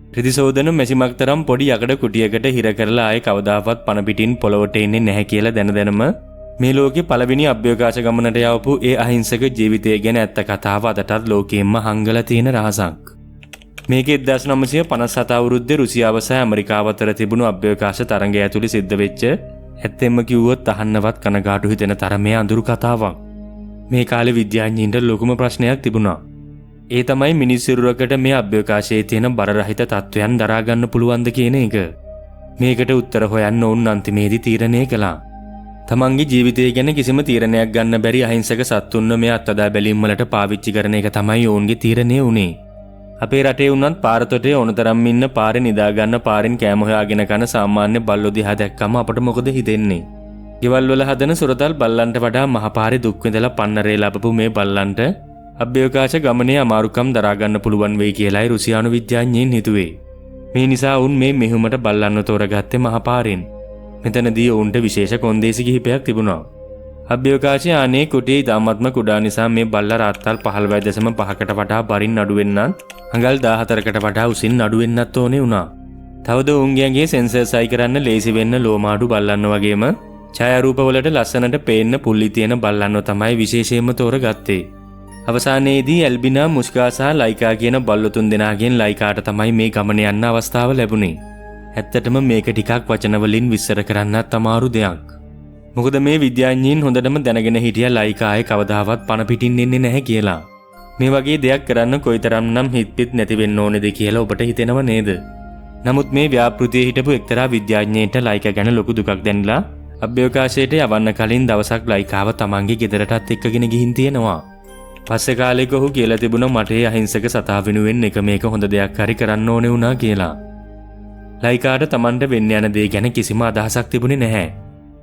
රෙදි සෝදන මැසිමක් තරම් පොඩි යකඩ කුටියකට හිර කරලා ආයේ කවදාවත් පණ පිටින් පොළොවට එන්නේ නැහැ කියලා දැන දැනම මේ ලෝකේ පළවෙනි අභ්‍යවකාශ ගමනට යවපු ඒ අහිංසක ජීවිතය ගැන ඇත්ත කතාව අදටත් ලෝකෙම්ම හංගලා තියෙන රහසක්. මේක 1957 අවුරුද්දේ රුසියාව සහ ඇමරිකාව අතර තිබුණු අභ්‍යවකාශ තරඟය ඇතුලේ සිද්ධ වෙච්ච ඇත්තෙන්ම කිව්වොත් අහන්නවත් කනගාටු හිතෙන තරමේ අඳුරු කතාවක්. මේ කාලේ විද්‍යාඥයින්ට ලොකුම ප්‍රශ්නයක් තිබුණා. ඒ තමයි මිනිස් සිරුරකට මේ අභ්‍යවකාශයේ තියෙන බර රහිත තත්ත්වයන් දරා ගන්න පුළුවන්ද කියන එක. මේකට උත්තර හොයන්න ඔවුන් අන්තිමේදී තීරණය කළා. තමන්ගේ ජීවිතය ගැන කිසිම තීරණයක් ගන්න බැරි අහිංසක සත්තුන්ව මේ අත්අදා බැලීම් වලට පාවිච්චි කරන එක තමයි ඔවුන්ගේ තීරණය වුණේ. අපේ රටේ වුණත් පාරතොටේ ඕනතරම් ඉන්න පාරේ නිදා ගන්න පාරෙන් කෑම හොයාගෙන කන සාමාන්‍ය බල්ලෝ දිහා දැක්කම අපට මොකද හිතෙන්නේ? ගෙවල් වල හදන සුරතල් බල්ලන්ට වඩා මහපාරේ දුක් විඳලා පන්නරේ ලැබපු මේ බල්ලන්ට අභ්‍යවකාශ ගමනේ අමාරුකම් දරා ගන්න පුළුවන් වෙයි කියලායි රුසියානු විද්‍යාඥයින් හිතුවේ. මේ නිසා ඔවුන් මේ මෙහෙයුමට බල්ලන්ව තෝරගත්තේ මහපාරෙන්. මෙතනදී ඔවුන්ට විශේෂ කොන්දේසි කිහිපයක් තිබුණා. අභ්‍යවකාශ යානයේ කුටිය ඉතාමත්ම කුඩා නිසා මේ බල්ලා රාත්තල් 15.5කට වඩා බරින් අඩු වෙන්නත් අඟල් 14කට වඩා උසින් අඩු වෙන්නත් ඕනේ වුණා. තවද ඔවුන්ගේ ඇඟේ සෙන්සර්ස් අයි කරන්න ලේසි වෙන්න ලෝමාඩු බල්ලන්ව වගේම ඡායාරූපවලට ලස්සනට පේන්න පුල්ලි තියෙන බල්ලන්ව තමයි විශේෂයෙන්ම තෝරගත්තේ. අවසානයේදී ඇල්බිනා, මුස්කා සහ ලයිකා කියන බල්ලෝ තුන් දෙනාගෙන් ලයිකාට තමයි මේ ගමන යන්න අවස්ථාව ලැබුණේ. ඇත්තටම මේක ටිකක් වචන වලින් විස්තර කරන්නත් අමාරු දෙයක්. මොකද මේ විද්‍යාඥයින් හොඳටම දැනගෙන හිටියා ලයිකා ආයේ කවදාවත් පණ පිටින් එන්නේ නැහැ කියලා. මේ වගේ දෙයක් කරන්න කොයිතරම්නම් හිත පිත් නැති වෙන්න ඕනේද කියලා ඔබට හිතෙනව නේද? නමුත් මේ ව්‍යාපෘතියේ හිටපු එක්තරා විද්‍යාඥයෙක්ට ලයිකා ගැන ලොකු දුකක් දැනිලා අභ්‍යවකාශයට යවන්න කලින් දවසක් ලයිකාව තමන්ගේ ගෙදරටත් එක්කගෙන ගිහින් තියෙනවා. පස්සේ කාලෙක ඔහු කියලා තිබුණා මට ඒ අහිංසක සතා වෙනුවෙන් එක මේක හොඳ දෙයක් හරි කරන්න ඕනේ වුණා කියලා. ලයිකාට තමන්ට වෙන්න යන දේ ගැන කිසිම අදහසක් තිබුණේ නැහැ.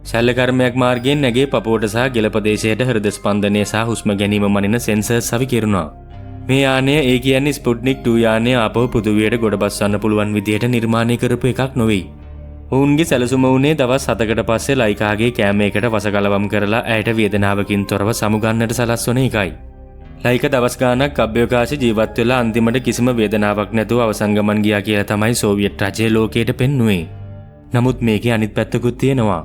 ශල්‍ය කර්මයක් මාර්ගයෙන් ඇගේ පපුවට සහ ගෙල ප්‍රදේශයට හෘද ස්පන්දනය සහ හුස්ම ගැනීම මනින සෙන්සර්ස් සවි කෙරුණා. මේ යානය ඒ කියන්නේ ස්පුට්නික් 2 යානය ආපහු පෘථිවියට ගොඩ බස්සන්න පුළුවන් විදිහට නිර්මාණය කරපු එකක් නොවෙයි. ඔවුන්ගේ සැලසුම වුණේ දවස් 7කට පස්සේ ලයිකාගේ කෑම එකට වසකලවම් කරලා ඇයට වේදනාවකින් තොරව සමුගන්නට සලස්වන එකයි. ලයිකා දවස් ගාණක් අභ්‍යවකාශ ජීවත් වෙලා අන්තිමට කිසිම වේදනාවක් නැතුව අවසන් ගමන් ගියා කියලා තමයි සෝවියට් රජය ලෝකයට පෙන්නුවේ. නමුත් මේකේ අනිත් පැත්තකුත් තියෙනවා.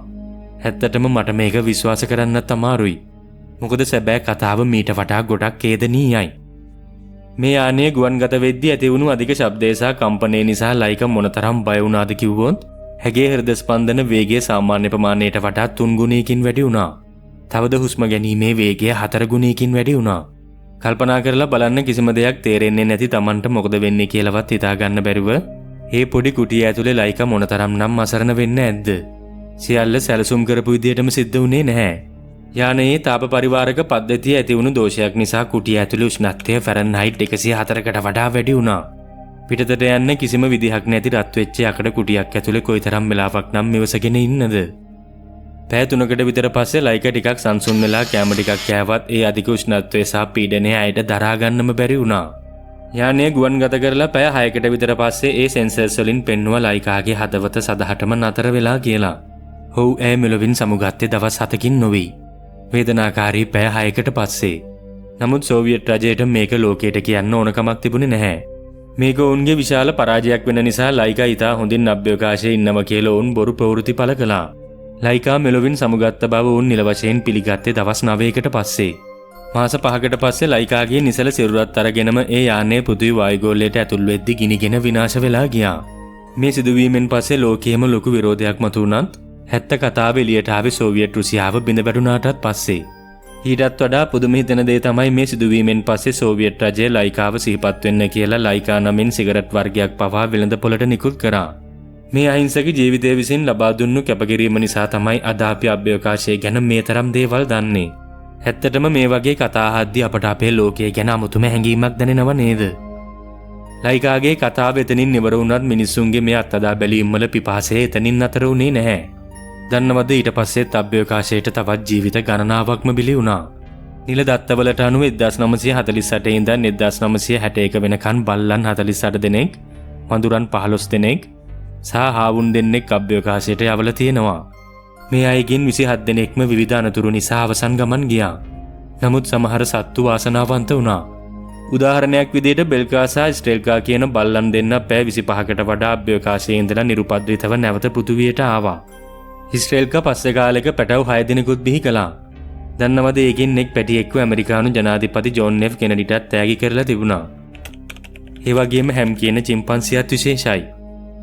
ඇත්තටම මට මේක විශ්වාස කරන්නත් අමාරුයි. මොකද සැබෑ කතාව මීට වඩා ගොඩක් ඛේදනීයයි. මේ යානය ගුවන්ගත වෙද්දී ඇති වුණු අධික ශබ්දය සහ කම්පනය නිසා ලයිකා මොනතරම් බය වුණාද කිව්වොත් ඇගේ හෘද ස්පන්දන වේගය සාමාන්‍ය ප්‍රමාණයට වඩා 3 ගුණයකින් වැඩි වුණා. තවද හුස්ම ගැනීමේ වේගය 4 ගුණයකින් වැඩි වුණා. කල්පනා කරලා බලන්න කිසිම දෙයක් තේරෙන්නේ නැති තමන්ට මොකද වෙන්නේ කියලාවත් හිතා ගන්න බැරුව ඒ පොඩි කුටිය ඇතුලේ ලයිකා මොනතරම් නම් අසරණ වෙන්න ඇද්ද? සියල්ල සැලසුම් කරපු විදියටම සිද්ධ වුණේ නැහැ. යානයේ තාප පරිවාරක පද්ධතිය ඇති වුණු දෝෂයක් නිසා කුටිය ඇතුලේ උෂ්ණත්වය ෆැරන්හයිට් 104කට වඩා වැඩි වුණා. පිටතට යන්න කිසිම විදිහක් නැති රත් වෙච්ච යකඩ කුටියක් ඇතුලේ කොයිතරම් වෙලාවක් නම් ඉවසගෙන ඉන්නද? පැය 3කට විතර පස්සේ ලයිකා ටිකක් සංසුන් වෙලා කෑම ටිකක් කෑවත් ඒ අධික උෂ්ණත්වය සහ පීඩනය ඇයට දරා ගන්නම බැරි වුණා. යානය ගුවන් ගත කරලා පැය 6කට විතර පස්සේ ඒ සෙන්සර්ස් වලින් පෙන්නුවා ලයිකාගේ හදවත සදහටම නතර වෙලා කියලා. ඔව්, ඇය මෙලොවින් සමුගත්තේ දවස් 7කින් නොවේ. වේදනාකාරී පැය 6කට පස්සේ. නමුත් සෝවියට් රජයට මේක ලෝකයට කියන්න ඕනකමක් තිබුණේ නැහැ. මේක ඔවුන්ගේ විශාල පරාජයක් වෙන නිසා ලයිකා ඉතා හොඳින් අභ්‍යවකාශයේ ඉන්නවා කියලා ඔවුන් බොරු ප්‍රවෘත්ති පළ කළා. ලයිකා මෙලොවින් සමුගත්ත බව ඔවුන් නිල වශයෙන් පිළිගත්තේ දවස් 9කට පස්සේ. මාස 5කට පස්සේ ලයිකාගේ නිසල සිරුරත් අරගෙනම ඒ යානය පෘථිවි වායුගෝලයට ඇතුල් වෙද්දි ගිනිගෙන විනාශ වෙලා ගියා. මේ සිදුවීමෙන් පස්සේ ලෝකයේම ලොකු විරෝධයක් මතුවුණත් ඇත්ත කතාව එළියට ආවේ සෝවියට් රුසියාව බිඳ වැටුණාටත් පස්සේ. ඊටත් වඩා පුදුම හිතෙන දේ තමයි මේ සිදුවීමෙන් පස්සේ සෝවියට් රජය ලයිකාව සිහිපත් වෙන්න කියලා ලයිකා නමින් සිගරට් වර්ගයක් පවා වෙළඳ පොළට නිකුත් කරා. මේ අහිංසක ජීවිතය විසින් ලබා දුන්නු කැපකිරීම නිසා තමයි අද අපි අභ්‍යවකාශය ගැන මේ තරම් දේවල් දන්නේ. ඇත්තටම මේ වගේ කතා අහද්දි අපට අපේ ලෝකය ගැන අමුතුම හැඟීමක් දැනෙනව නේද? ලයිකාගේ කතාව එතනින් ඉවර වුණත් මිනිස්සුන්ගේ මේ අත්අදා බැලීම් වල පිපාසය එතනින් නතර වුණේ නැහැ. දන්නවද ඊට පස්සෙත් අභ්‍යවකාශයට තවත් ජීවිත ගණනාවක්ම බිලි වුණා. නිල දත්තවලට අනුව 1948 ඉඳන් 1961 වෙනකන් බල්ලන් 48 දෙනෙක්, වඳුරන් 15 දෙනෙක් සහ හාවුන් දෙන්නෙක් අභ්‍යවකාශයට යවලා තියෙනවා. මේ අයගෙන් 27 දෙනෙක්ම විවිධ අනතුරු නිසා අවසන් ගමන් ගියා. නමුත් සමහර සත්තු වාසනාවන්ත වුණා. උදාහරණයක් විදිහට බෙල්කා සහ ස්ට්‍රෙල්කා කියන බල්ලන් දෙන්න පැය 25කට වඩා අභ්‍යවකාශයේ ඉඳලා නිරුපද්‍රිතව නැවත පෘථුවියට ආවා. ස්ට්‍රෙල්කා පස්සේ කාලෙක පැටව් 6 දෙනෙකුත් බිහි කළා. දන්නවද ඒකෙන් එක් පැටියෙක්ව ඇමරිකානු ජනාධිපති ජෝන් එෆ් කෙනඩිටත් තෑගි කරලා තිබුණා. ඒ වගේම හැම් කියන චිම්පන්සියත් විශේෂයි.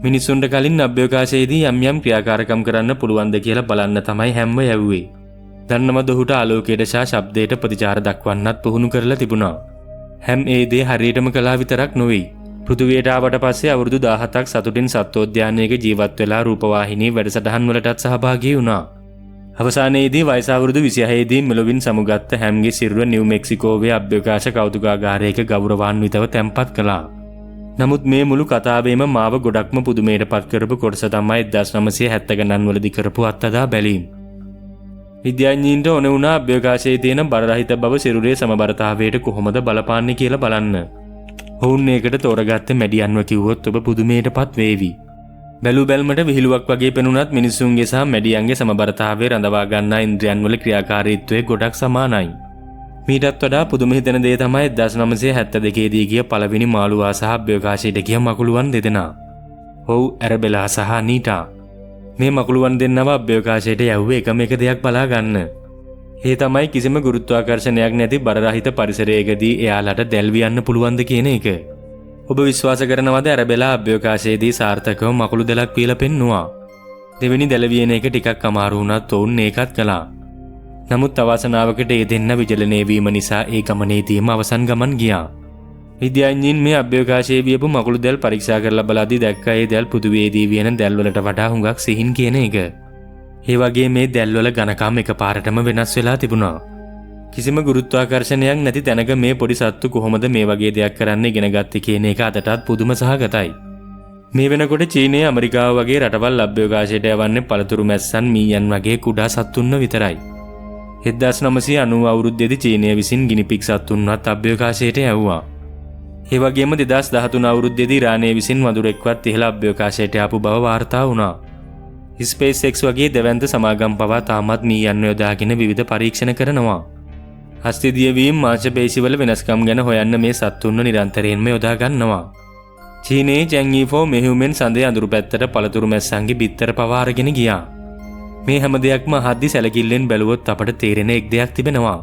මිනිස්සුන්ට කලින් අභ්‍යවකාශයේදී යම් යම් ක්‍රියාකාරකම් කරන්න පුළුවන්ද කියලා බලන්න තමයි හැම්ව යවුවේ. දන්නවද ඔහුට ආලෝකයට සහ ශබ්දයට ප්‍රතිචාර දක්වන්නත් පුහුණු කරලා තිබුණා. හැම් ඒ දේ හරියටම කළා විතරක් නොවෙයි. පෘථුවියට ආවට පස්සේ අවුරුදු 17ක් සතුටින් සත්වෝද්‍යානයක ජීවත් වෙලා රූපවාහිනී වැඩසටහන් වලටත් සහභාගී වුණා. අවසානයේදී වයස අවුරුදු 26 දී මෙලොවින් සමුගත්ත හැම්ගේ සිරුර නිව් මෙක්සිකෝවේ අභ්‍යවකාශ කෞතුකාගාරයක ගෞරවාන්විතව තැන්පත් කළා. නමුත් මේ මුළු කතාවේම මාව ගොඩක්ම පුදුමයට පත් කරපු කොටස තමයි 1970 ගණන් වලදී කරපු අත්හදා බැලීම්. විද්‍යාඥයින්ට ඕන වුණා අභ්‍යවකාශයේ තියෙන බරරහිත බව සිරුරේ සමබරතාවයට කොහොමද බලපාන්නේ කියලා බලන්න. ඔවුන් ඒකට තෝරගත්තේ මැඩියන්ව කිව්වොත් ඔබ පුදුමයට පත් වේවි. බැලූ බැල්මට විහිළුවක් වගේ පෙනුනත් මිනිසුන්ගේ සහ මැඩියන්ගේ සමබරතාවය රඳවා ගන්නා ඉන්ද්‍රියන් වල ක්‍රියාකාරීත්වය ගොඩක් සමානයි. මීටත් වඩා පුදුම හිතෙන දේ තමයි 1972 දී ගිය පළවෙනි මාළුවා සහ අභ්‍යවකාශයට ගිය මකුළුවන් දෙදෙනා. ඔව්, ඇරබෙලා සහ අනීටා. මේ මකුළුවන් දෙන්නව අභ්‍යවකාශයට යවුවේ එකම එක දෙයක් බලා ගන්න. ඒ තමයි කිසිම ගුරුත්වාකර්ෂණයක් නැති බරරහිත පරිසරයකදී එයාලට දැල්වියන්න පුළුවන්ද කියන එක. ඔබ විශ්වාස කරනවද ඇරබෙලා අභ්‍යවකාශයේදී සාර්ථකව මකුළු දැලක් වීලා පෙන්නුවා. දෙවෙනි දැල වියන එක ටිකක් අමාරු වුණත් ඔවුන් ඒකත් කළා. නමුත් අවාසනාවකට ඒ දෙන්න විජලනය වීම නිසා ඒ ගමනේදීම අවසන් ගමන් ගියා. විද්‍යාඥයින් මේ අභ්‍යවකාශයේ වියපු මකුළු දැල් පරීක්ෂා කරලා බලද්දී දැක්කා ඒ දැල් පෘථුවියේදී වියන දැල් වලට වඩා හුඟක් සිහින් කියන එක. ඒ වගේ මේ දැල්වල ඝනකම් එකපාරටම වෙනස් වෙලා තිබුණා. කිසිම ගුරුත්වාකර්ෂණයක් නැති තැනක මේ පොඩි සත්තු කොහොමද මේ වගේ දෙයක් කරන්න ඉගෙන ගත්තේ කියන එක අදටත් පුදුම සහගතයි. මේ වෙනකොට චීනය, ඇමරිකාව වගේ රටවල් අභ්‍යවකාශයට යවන්නේ පළතුරු මැස්සන්, මීයන් වගේ කුඩා සත්තුන්ව විතරයි. 1990 අවුරුද්දේදී චීනය විසින් ගිනිපික් සත්තුන්වත් අභ්‍යවකාශයට යවුවා. ඒ වගේම 2013 අවුරුද්දේදී ඉරානය විසින් වඳුරෙක්වත් ඉහළ අභ්‍යවකාශයට ආපු බව වාර්තා වුණා. ස්පේස් එක්ස් වගේ දැවැන්ත සමාගම් පවා තාමත් මීයන් යොදාගෙන විවිධ පරීක්ෂණ කරනවා. අස්ථි දියවීම, මාංශ පේශිවල වෙනස්කම් ගැන හොයන්න මේ සත්තුන්ව නිරන්තරයෙන්ම යොදා ගන්නවා. චීනයේ චැන්ගී 4 මෙහෙයුමෙන් සඳේ අඳුරු පැත්තට පළතුරු මැස්සන්ගේ බිත්තර පවා අරගෙන ගියා. මේ හැම දෙයක්ම අහද්දි සැලකිල්ලෙන් බැලුවොත් අපට තේරෙන එක් දෙයක් තිබෙනවා.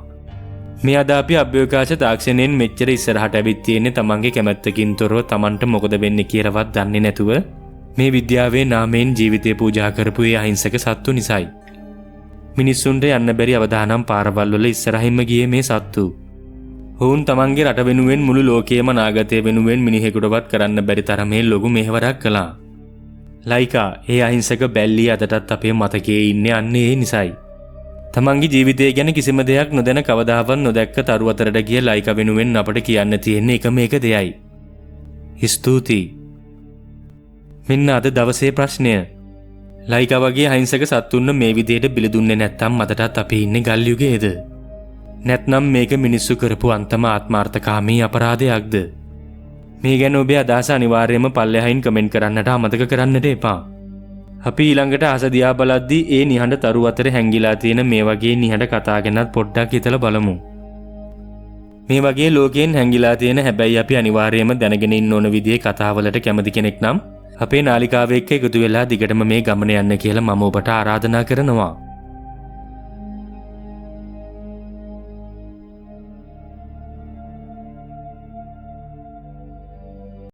මේ අද අපි අභ්‍යවකාශ තාක්ෂණයෙන් මෙච්චර ඉස්සරහට ඇවිත් තියෙන්නේ තමන්ගේ කැමැත්තකින් තොරව තමන්ට මොකද වෙන්නේ කියලාවත් දන්නේ නැතුව මේ විද්‍යාවේ නාමයෙන් ජීවිතය පූජා කරපු ඒ අහිංසක සත්තු නිසායි. මිනිස්සුන්ට යන්න බැරි අවදානම් පාරවල් වල ඉස්සරහින්ම ගියේ මේ සත්තු. ඔවුන් තමන්ගේ රට වෙනුවෙන් මුළු ලෝකයේම අනාගතය වෙනුවෙන් මිනිහෙකුටවත් කරන්න බැරි තරමේ ලොකු මෙහෙවරක් කළා. ලයිකා ඒ අහිංසක බැල්ලී අදටත් අපේ මතකයේ ඉන්නේ අන්න ඒ නිසයි. තමන්ගේ ජීවිතය ගැන කිසිම දෙයක් නොදැන කවදාවත් නොදැක්ක තරු අතරට ගිය ලයිකා වෙනුවෙන් අපට කියන්න තියෙන්නේ එකම එක දෙයයි. ස්තුතියි. මෙන්න අද දවසේ ප්‍රශ්නය. ලයිකා වගේ අහිංසක සත්තුන්ව මේ විදිහට බිලි දුන්නේ නැත්තම් අදටත් අපි ඉන්නේ ගල් යුගයේද? නැත්නම් මේක මිනිස්සු කරපු අන්තම ආත්මාර්ථකාමී අපරාධයක්ද? මේ ගැන ඔබේ අදහස අනිවාර්යයෙන්ම පල්ලෙහායින් කමෙන්ට් කරන්නට අමතක කරන්නට එපා. අපි ඊළඟට අහස දිහා බලද්දී ඒ නිහඬ තරු අතර හැංගිලා තියෙන මේ වගේ නිහඬ කතා ගැනත් පොඩ්ඩක් හිතලා බලමු. මේ වගේ ලෝකයෙන් හැංගිලා තියෙන හැබැයි අපි අනිවාර්යයෙන්ම දැනගෙන ඉන්න ඕන විදිහේ කතාවලට කැමති කෙනෙක් නම් අපේ නාලිකාව එක්ක එකතු වෙලා දිගටම මේ ගමන යන්න කියලා මම ඔබට ආරාධනා කරනවා.